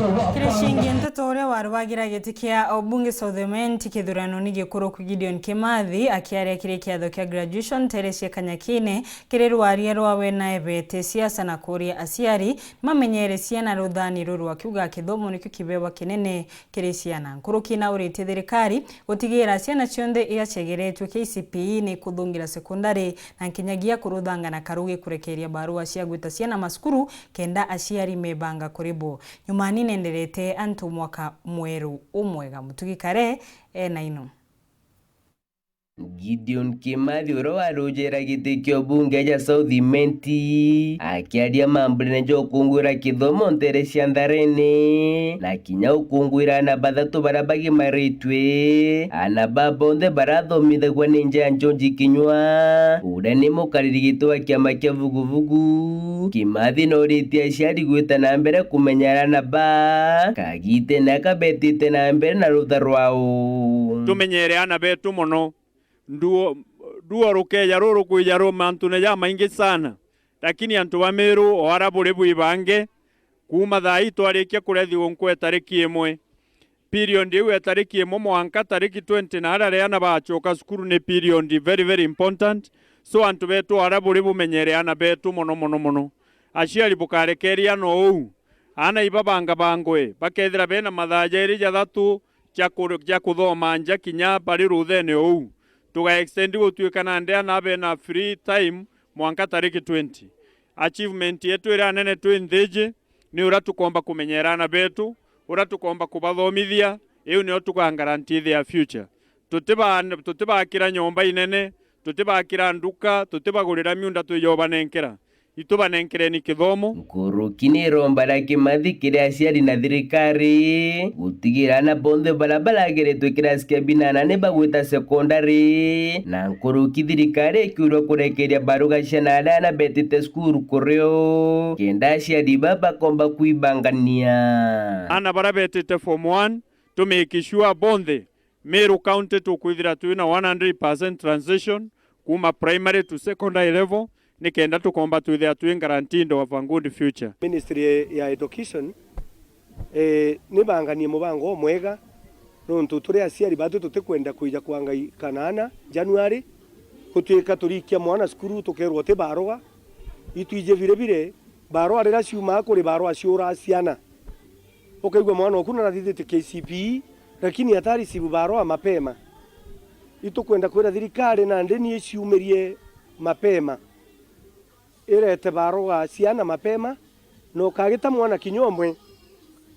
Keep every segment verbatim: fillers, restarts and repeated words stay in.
Kiri ciingi nteto, uria wari wagira giti kia ubunge South Imenti kithurano ni gikuru ku Gideon Kimathi akiaria kiri kiatho kia graduation ntere cia Kanyakine kiri rwaria rwawe na ebete siasa na kuria aciari mamenyere ciana ruthani ruru akiuga kithomo nikio kibewa kinene kiri ciana. Nkuruki na uritie thirikari gutigira ciana cionthe iria ciegeretue K C P E ni kuthungira sekondari na nkinyagia kuruthanga na karugi kurekeria barua cia gwita ciana macukuru kenda aciari mebanga kuri bo. Nyumani nenderete antu mwaka mweru umwega. Mutugi Kare ena ino. Gideon Kimathi, uria warujera giti kia ubunge ja South Imenti, akiaria mambunene ja ukungwira kithomo ntere cia ntharene, na kinya ukungwira ana bathatu baria bagimaritue, ana baa bonthe barathomithagua ni Njaa Njonji Kinyua, uria ni mukariri giti wa kiama kia Vuguvugu. Kimathi noritie aciari gwita na mbere kumenya aana baa, kagitene aka betite na mbere na rutha rwao. Tumenyere aana betu mono. Nduo, ruo rukeja ruru kwija ru mantune jamaingi sana, lakini antu ba Meru o ara buri bwibange, kuuma thaa ii twarikia kuria thiguu nkuu ya tariki imwe, period iu ya tariki imwe mwanka tariki twenty, na aria aana bacoka cukuru ni period very, very important. So antu betu o ara buri bumenyere aana betu mono, mono, mono. Aciari bukarekeria aana uu. Aana ibabangabangwe, bakethira bena mathaa jairi jathatu ja ku-, ja kuthoma nja kinya bari ruthene uu. Tuga extend gutuika nandi aana bena free time mwanka tariki twenty. Achievement yetu iria nene twi nthi iji ni uria tukomba kumenyera aana betu, uria tukomba kubathomithia, iu nio tuga guarantee their future. Tutiba-, tutibakira nyomba inene, tutibakira nduka, tutibagurira miunda twijobanenkera. Itubanenkereni kithomo. Nkuruki ni iromba ria Kimathi kiri aciari na thirikari gutigira aana bonthe baria barageretwe kirasi kia binana ni bagwita sekondari, na nkuruki thirikari ikiurwa kurekeria baruga ciana aria aana betite cukuru kurio, kenda aciari baa bakomba kwibangania. Aana baria betite form one, to make sure bonthe Meru County tukwithira twina one hundred percent transition kuuma primary to secondary level, nikenda tukomba twithira twi guaranteed of a good future. Ministry ya Education, eh, nibanganie mubango umwega, nontu turi aciari batu tutikwenda kwija kwangaika na aana January, gutuika turikia mwana cukuru tukerwa uti baroga, itwije bire bire, baroa riria ciumaa kuri baroa ciuraa ciana. Ukaigua mwana oku narathithitie K C P E, lakini atareceive baroa mapema. Itukwenda kwira thirikari nandi ni iciumirie mapema, irete baroa ciana mapema, na ukagita mwana kinya umwe,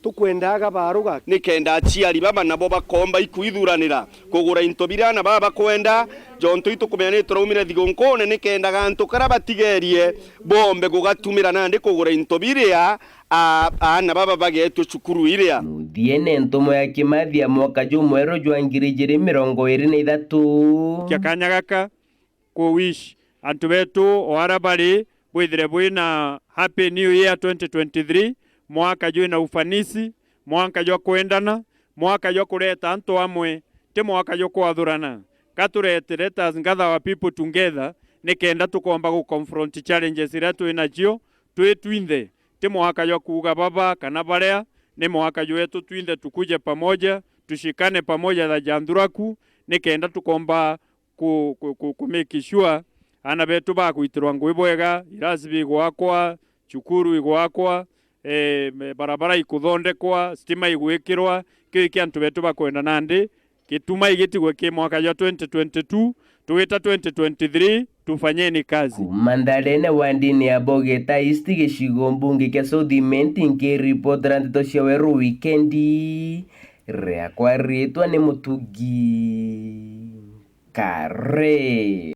tukwendaga baroga. Nikenda aciari baba nabo bakomba ikwithuranira kugura into biria aana baba bakwenda, jontu itukumenya ni turaumire thigunkune, nikenda gantu karia batigerie bombe gugatumira nandi kugura into biria a-, aana baba bagetue cukuru iria. Muthiene, ntumo ya Kimathi ya mwaka jumweru jwa ngiri ijiri mirongo iri na ithatu. Kia kanya gaka, ku wish antu betu o ara bari, bwithire bwina happy new year twenty twenty-three, mwaka jwina ufanisi, mwaka jwa kwendana, mwaka jwa kureta antu amwe, ti mwaka jwa kwathurana. Ka turete, let us gather our people together, nikenda tukomba gu confront challenges iria twi nacio twi twinthe. Ti mwaka jwa kuuga baba kana baria, ni mwaka jwetu twinthe tukuje pamoja, tushikane pamoja tha janthuraku, nikenda tukomba ku, ku, ku, ku make sure aana betu bagwitirwa ngui bwega, irasi bigwakwa, cukuru igwakwa, eh, me-, barabara ikuthondekwa, stima igwikirwa, kiu iki antu betu bakwenda nandi, gituma igitigwe ki mwaka jwa twenty twenty-two, tugita twenty twenty-three, tufanyeni kazi. Kuuma Ntharene wandini ya Bogeta East, gicigo mbunge kia South Imenti, nkiripotera ndeto cia Weru Wikendi, riakwa ritwa ni Mutugi Kare.